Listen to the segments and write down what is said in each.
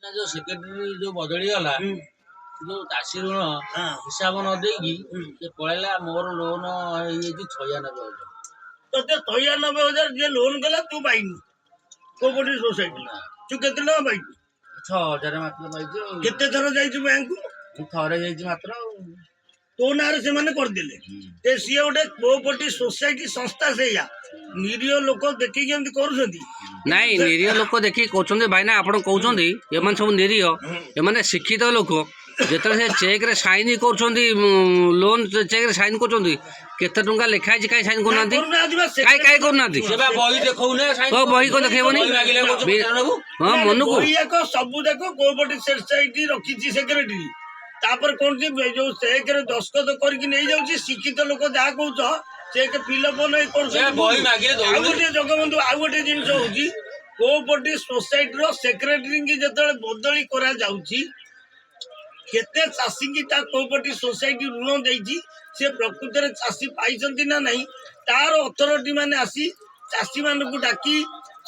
ନା, ଯୋଉ ସେକ୍ରେଟାରୀ ଯୋଉ ବଦଳିଗଲା, ଯୋଉ ଚାଷୀ ଋଣ ହିସାବ ନ ଦେଇକି ସେ ପଳେଇଲା। ମୋର ଲୋନ ହେଇଯାଇଛି 96,000। ତତେ 96,000 ଯିଏ ଲୋନ କଲା, ତୁ ପାଇନୁ କୋପରେଟିଭ ସୋସାଇଟି? ତୁ କେତେ ଟଙ୍କା ପାଇଛୁ? 6,000 ମାତ୍ର ପାଇଛି ଆଉ। କେତେ ଥର ଯାଇଛୁ ବ୍ୟାଙ୍କକୁ? ମୁଁ ଥରେ ଯାଇଛି ମାତ୍ର ଆଉ। ତୋ ନାଁରେ ସେମାନେ କରିଦେଲେ। ଏ ସିଏ ଗୋଟେ କୋପରେଟିଭ ସୋସାଇଟି ସଂସ୍ଥା, ସେଇଆ ନିରୀହ ଲୋକ ଦେଖିକି ଏମିତି କରୁଛନ୍ତି। ନାଇଁ, ନିରୀହ ଲୋକ ଦେଖିକି କହୁଛନ୍ତି ଭାଇନା। ଆପଣ କହୁଛନ୍ତି ଏମାନେ ସବୁ ନିରୀହ, ଏମାନେ ଶିକ୍ଷିତ ଲୋକ। ଯେତେବେଳେ ସେ ଚେକ୍ରେ ସାଇନ୍ କରୁଛନ୍ତି, ଲୋନ୍ ଚେକ୍ରେ ସାଇନ୍ କରୁଛନ୍ତି, କେତେ ଟଙ୍କା ଲେଖା ହେଇଛି କାହିଁ ସାଇନ୍ କରୁନାହାନ୍ତି? କରୁନାହାନ୍ତି ବା। କାହିଁ କାହିଁ କରୁନାହାନ୍ତି? ସେ ବା ବହି ଦେଖଉନେ ସାଇନ୍। ଓ, ବହି କଣ ଦେଖେଇବନି? ବହି ମାଗିଲେ କହୁଛୁ ପଇସା ନେବୁ। ହଁ, ମନକୁ ବହି ଯାକ ସବୁ ଯାକ କୋପରେଟିଭ ସୋସାଇଟି ରଖିଛି ସେକ୍ରେଟାରୀ। ତାପରେ କଣ କି ଯୋଉ ଚେକରେ ଦସ୍ତଖତ କରିକି ନେଇଯାଉଛି। ଶିକ୍ଷିତ ଲୋକ ଯାହା କହୁଛ, ଚେକ୍ ଫିଲଅପ ନେଇ ସେ କରୁଛନ୍ତି। ବହି ମାଗିଲେ ଆଉ ଦଉନି। ଗୋଟିଏ ଜଗବନ୍ଧୁ, ଆଉ ଗୋଟେ ଜିନିଷ ହଉଛି, କୋପରେଟିଭ ସୋସାଇଟିର ସେକ୍ରେଟାରୀଙ୍କି ଯେତେବେଳେ ବଦଳି କରାଯାଉଛି, କେତେ ଚାଷୀଙ୍କି ତା କୋପରେଟିଭ ସୋସାଇଟି ଋଣ ଦେଇଛି, ସେ ପ୍ରକୃତରେ ଚାଷୀ ପାଇଛନ୍ତି ନା ନାହିଁ, ତାର ଅଥରିଟି ମାନେ ଆସି ଚାଷୀମାନଙ୍କୁ ଡାକି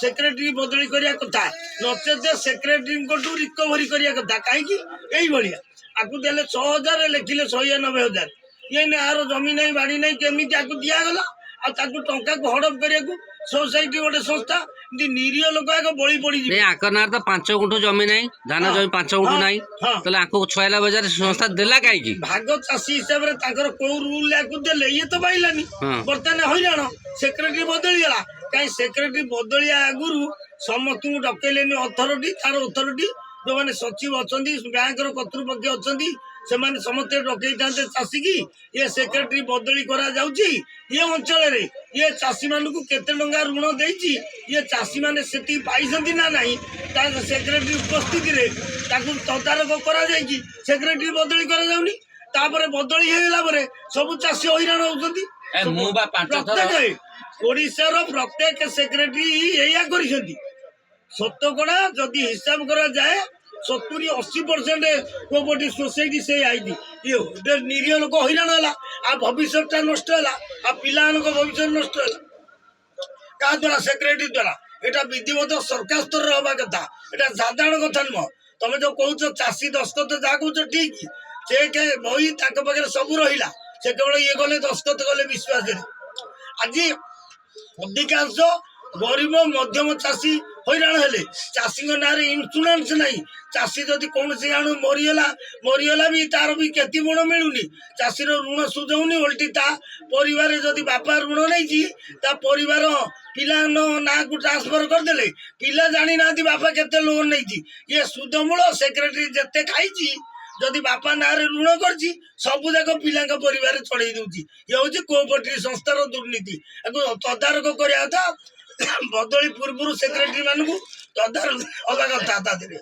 ସେକ୍ରେଟାରୀ ବଦଳି କରିବା କଥା, ନଚେତ ସେକ୍ରେଟାରୀଙ୍କଠୁ ରିକଭରି କରିବା କଥା। କାହିଁକି ଏଇଭଳିଆ ଆକୁ ଦେଲେ 6,000, ଲେଖିଲେ 96,000? ଇଏ ନା ଆର ଜମି ନାହିଁ, ବାଡ଼ି ନାହିଁ, କେମିତି ଆକୁ ଦିଆଗଲା? ଆଉ ତାକୁ ଟଙ୍କାକୁ ହଡପ କରିବାକୁ ସୋସାଇଟି ଗୋଟେ ସଂସ୍ଥା, ଏମିତି ନିରୀହ ଲୋକ ଆଗ ବଳି ପଡ଼ିଯିବେ। ନାଇଁ, ଆଙ୍କ ନାଁରେ ତ 5 ଗୁଣ୍ଠ ଜମି ନାହିଁ, ଧାନ ଜମି 5 ଗୁଣ୍ଠ ନାହିଁ। ତାହେଲେ ଆଙ୍କୁ 96,000 ସଂସ୍ଥା ଦେଲା କାହିଁକି? ଭାଗ ଚାଷୀ ହିସାବରେ ତାଙ୍କର କୋଉ ରୁଲ ଆକୁ ଦେଲେ? ଇଏ ତ ପାଇଲାନି। ବର୍ତ୍ତମାନ ହଇରାଣ। ସେକ୍ରେଟାରୀ ବଦଳିଗଲା, କାହିଁ ସେକ୍ରେଟାରୀ ବଦଳିବା ଆଗରୁ ସମସ୍ତଙ୍କୁ ଡକେଇଲେନି? ଅଥରିଟି, ତାର ଅଥରିଟି ଯୋଉମାନେ ସଚିବ ଅଛନ୍ତି, ବ୍ୟାଙ୍କର କର୍ତ୍ତୃପକ୍ଷ ଅଛନ୍ତି, ସେମାନେ ସମସ୍ତେ ଡକେଇଥାନ୍ତେ ଚାଷୀକି। ଇଏ ସେକ୍ରେଟାରୀ ବଦଳି କରାଯାଉଛି, ଇଏ ଅଞ୍ଚଳରେ ଇଏ ଚାଷୀମାନଙ୍କୁ କେତେ ଟଙ୍କା ଋଣ ଦେଇଛି, ଇଏ ଚାଷୀମାନେ ସେତିକି ପାଇଛନ୍ତି ନା ନାହିଁ, ତା ସେକ୍ରେଟାରୀ ଉପସ୍ଥିତିରେ ତାକୁ ତଦାରଖ କରାଯାଇକି ସେକ୍ରେଟାରୀ ବଦଳି କରାଯାଉନି। ତାପରେ ବଦଳି ହେଇଗଲା ପରେ ସବୁ ଚାଷୀ ହଇରାଣ ହଉଛନ୍ତି। ଏ ମୁଁ ବା 5 ଥର ପ୍ରତ୍ୟେକ ଓଡ଼ିଶାର ପ୍ରତ୍ୟେକ ସେକ୍ରେଟାରୀ ଏଇଆ କରିଛନ୍ତି। ଶତକଡ଼ା ଯଦି ହିସାବ କରାଯାଏ, 70-80% କୋପରେଟିଭ ସୋସାଇଟି ସେଇ ଆଇଛି। ଇଏ ଗୋଟେ ନିରୀହ ଲୋକ ହଇରାଣ ହେଲା, ଆଉ ଭବିଷ୍ୟତଟା ନଷ୍ଟ ହେଲା, ଆଉ ପିଲାମାନଙ୍କ ଭବିଷ୍ୟତ ନଷ୍ଟ ହେଲା। କାହା ଦ୍ୱାରା? ସେକ୍ରେଟାରୀ ଦ୍ୱାରା। ଏଇଟା ବିଧିବଦ୍ଧ ସରକାର ସ୍ତରରେ ହବା କଥା, ଏଇଟା ସାଧାରଣ କଥା ନୁହଁ। ତମେ ଯୋଉ କହୁଛ ଚାଷୀ ଦସ୍ତଖତ, ଯାହା କହୁଛ ଠିକ। ଚେକ୍ ବହି ତାଙ୍କ ପାଖରେ ସବୁ ରହିଲା, ସେ କେବଳ ଇଏ କଲେ, ଦସ୍ତଖତ କଲେ ବିଶ୍ୱାସରେ। ଆଜି ଅଧିକାଂଶ ଗରିବ ମଧ୍ୟମ ଚାଷୀ ହଇରାଣ ହେଲେ। ଚାଷୀଙ୍କ ନାଁରେ ଇନ୍ସୁରାନ୍ସ ନାହିଁ। ଚାଷୀ ଯଦି କୌଣସି ଆଣୁ ମରିଗଲା, ମରିଗଲା ବି ତାର ବି କ୍ଷତିପୂରଣ ମିଳୁନି। ଚାଷୀର ଋଣ ସୁଝଉନି, ଓଲଟି ତା ପରିବାରରେ ଯଦି ବାପା ଋଣ ନେଇଛି, ତା ପରିବାର ପିଲାଙ୍କ ନାଁକୁ ଟ୍ରାନ୍ସଫର କରିଦେଲେ, ପିଲା ଜାଣିନାହାନ୍ତି ବାପା କେତେ ଲୋନ୍ ନେଇଛି। ଇଏ ସୁଧମୂଳ ସେକ୍ରେଟାରୀ ଯେତେ ଖାଇଛି, ଯଦି ବାପା ନାଁରେ ଋଣ କରିଛି, ସବୁ ଯାକ ପିଲାଙ୍କ ପରିବାରରେ ଚଢେଇ ଦଉଛି। ଇଏ ହଉଛି କୋଅପରେଟିଭ ସଂସ୍ଥାର ଦୁର୍ନୀତି। ଆକୁ ତଦାରଖ କରିବା କଥା। ବଦଳି ପୂର୍ବରୁ ସେକ୍ରେଟାରୀ ମାନଙ୍କୁ ତଦାରଖ ହବା କଥା ତା ଦେହରେ।